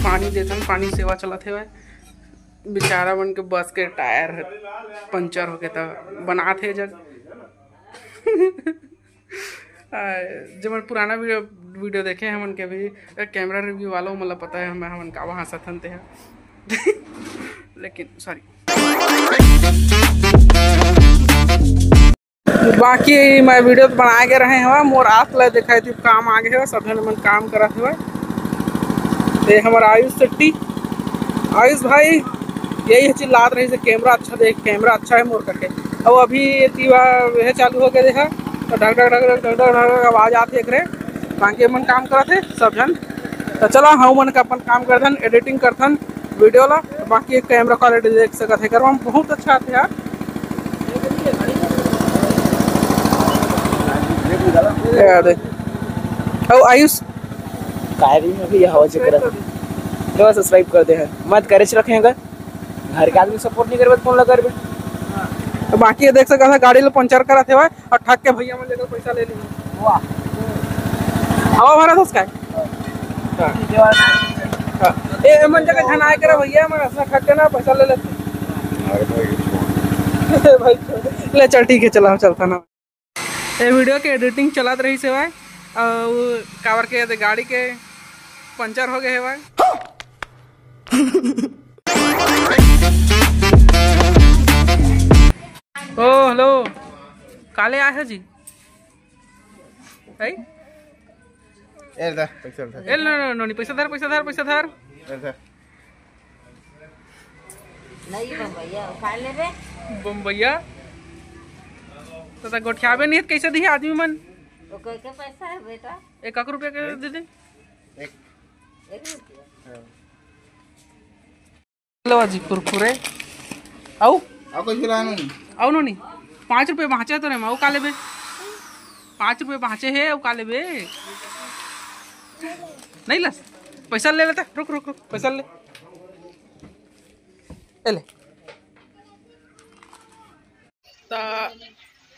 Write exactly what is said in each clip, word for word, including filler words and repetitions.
पानी देथन, पानी सेवा चलत हेवय। बेचारा मन के बस के टायर ह पंचर होके त बनात हे जग। आ, जेमन पुराना वीडियो, वीडियो देखे हमन के भी, ए, कैमरा रिव्यू वालों, मतलब पता है हमें, हमन कावा हंसत हन ते ह। लेकिन सॉरी। बाकी मैं वीडियो तो बनाए के रहे हवा, मोर आस ला दिखाई थी, काम आ गए हवा, सब जन मन काम करत हवा। ये हमारा आयुष शेट्टी, आयुष भाई यही चिल्लात रही से, "कैमरा अच्छा देख, कैमरा अच्छा है मोर," करके। अब अभी ये तीवा यह चालू हो गया देखा, तो ढक ढक ढक ढक ढक ढक ढक आवाज आती है एकरे। बाकी मन काम करत है सब जन, तो चला हम मन का अपन काम करथन, एडिटिंग करथन वीडियो ला। बाकी कैमरा क्वालिटी देख सकत है, करवा बहुत अच्छा आते यार। ये दे। ओ आयुष, काय भी में भी हवा चेक करत। तो सब्सक्राइब कर दे है, मत करे रखे अगर घर के आदमी सपोर्ट नहीं करबे तो कौन ला करबे। तो बाकी ये देख सकत है, गाड़ी ला पंचर करत हेवय और ठग के भैया मन लेकर पैसा ले ली। वाह। हवा भरा था उसका। हाँ। ए, ए मन जगह झनाए करे भैया, मन ऐसा ठग के ना पैसा ले लेते। अरे भाई, छोड़। भाई, छोड़। ले चल, ठीक है, चला, चलता ना। ए वीडियो के एडिटिंग चलत रही से भाई, और काबर के दे गाड़ी के पंचर हो गए है भाई। ओ हेलो, काले आए हो जी? है? ए दा, पैसा उठा। ए लो, लो, लो, नहीं, पैसा धर, पैसा धर, पैसा धर। ए दा। नहीं बम्बैया, उठा लेबे। बम्बैया? तो, तो गोठियाबे नहीं, कैसे दिए आदमी मन? ओकर के पैसा है बेटा। एक लाख रुपया के दे दे। एक। एक रुपया। हाँ। लो जी कुरकुरे। आऊ? आऊ कुछ भी लाना नहीं। आऊ नो नहीं। पाँच रुपये बाँचे तो रे, आऊ का लेबे? पाँच रुपये बाँचे हे, आऊ का लेबे? नहीं लस। पैसा ले लेता, रुक, रुक, रुक, पैसा ले। ए ले। त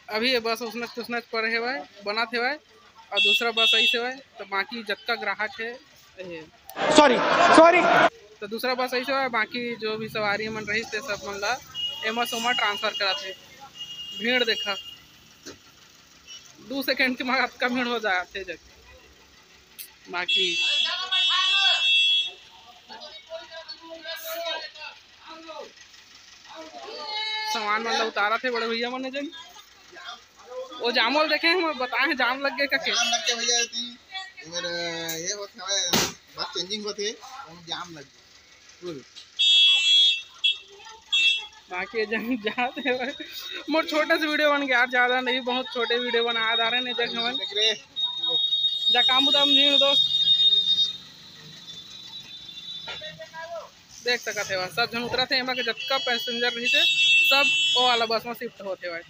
अभी ये बस उसनक तुसनक पड़े हेवय, बनत हेवय, और दूसरा बस आइस हेवय, तो बाकी जतका ग्राहक हे, ए, सॉरी, सॉरी। तो दूसरा बस आइस हेवय, बाकी जो भी सवारी मन रहिस ते सब मन ला एमा से ओमा ट्रांसफर करत हे। भीड़ देखा, दू सेकंड के मा अतका भीड़ हो जाथे जग। बाकी सामान मन ला उतारत हे बड़े भैया मन जन। वो जामो ल देखे हैं, बताए हैं जाम लग गए करके। जाम लग गए भैया, एती एमेर ये होत हवे, बस चेंजिंग होत हे, ओमा जाम लग गए। बाकी ये जन जात हे भाई। मोर छोटे से वीडियो बन गया यार, ज्यादा नहीं, बहुत छोटे वीडियो बना डारे ने देख मन। देख रे। जा काम बुता में भीड़ दोस्त। देख सकत हे, सब झन उतरत हे, एमा के जतका पैसेंजर रहिस हे, सब ओ वाला बस में शिफ्ट होत हे भाई।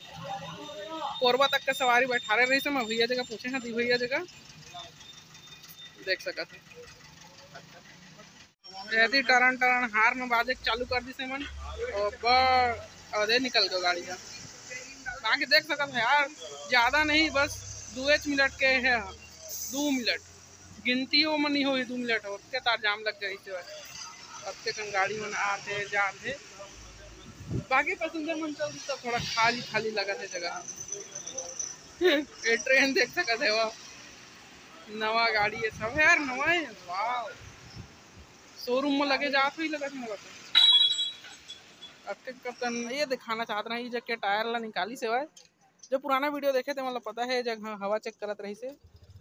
कोरबा तक के सवारी बैठारे रहिस हे, मैं भैया जगह पूछे हैं, दी भैया जगह। देख सकत हे। यदि टरन टरन हार्न बाजे के चालू कर दिस हे मन, और ब-, अदे निकल गयो गाड़ी ह। बाकी देख सकत हे यार, ज्यादा नहीं, बस दू एक मिनट के हे, दू मिनट, गिनती वो मन नहीं होही, दू मिनट हो, ओतके तार जाम लग जाही से। अतके कन गाड़ी मन आत हे, जात हे, बाकी पैसेंजर मन चल दिस त थोड़ा खाली खाली लगत हे जगह। ये ट्रेन देख सकत हे, वो नवा गाड़ी हे, सब हे यार नवा हे। वाह, शोरूम में लगे जात हुई लगत हे मोला तो। अतके कतन ये दिखाना चाहत रहा, ये जग के टायर ला निकालिस हे भाई। जो पुराना वीडियो देखे थे, मतलब पता है, जग ह-, हवा चेक करत रहिस हे।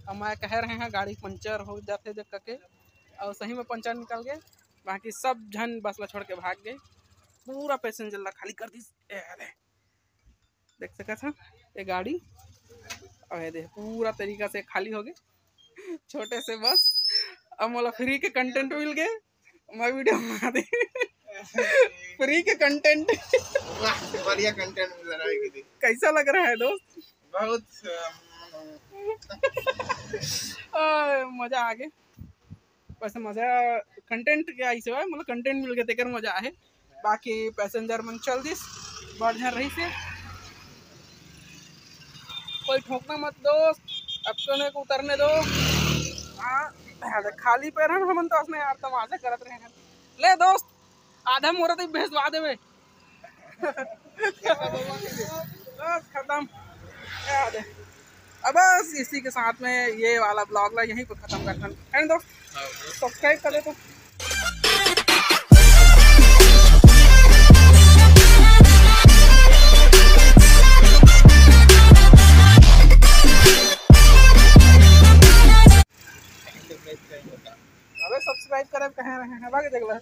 अब मैं कह रहे हैं गाड़ी पंचर हो जाथे जग के, और सही में पंचर निकल गए। बाकी सब झन बस ला छोड़ के भाग गए, पूरा पैसेंजर ला खाली कर दिस। ए, अरे। देख सकत ह ये गाड़ी, और ये देख पूरा तरीका से खाली हो गए। छोटे से बस, अब मोला फ्री के कंटेंट मिल गए, मैं वीडियो बना दे। फ्री के कंटेंट। वाह, बढ़िया कंटेंट मिल रहा है कि कैसा लग रहा है दोस्त? बहुत, अम, आ, मजा आ गए। वैसे मजा कंटेंट के आइस हे, मतलब कंटेंट मिल गए तेकर मजा आहे। बाकी पैसेंजर मन चल दिस, बढ़िया रहिस हे। कोई ठोकना मत दोस्त, अब तो ने को उतरने दो। हाँ, अरे खाली पैर हन हमन तो असने यार तमाशा करत रहे हैं। ले दोस्त, आधा मोरा तो भेजवा देवे। बस खत्म। अब बस इसी के साथ में ये वाला ब्लॉग ला यहीं पर खत्म करथन, है ना दोस्त? सब्सक्राइब कर दे तो। अबे सब्सक्राइब करे कहे रहे हैं, बाकी देख लो।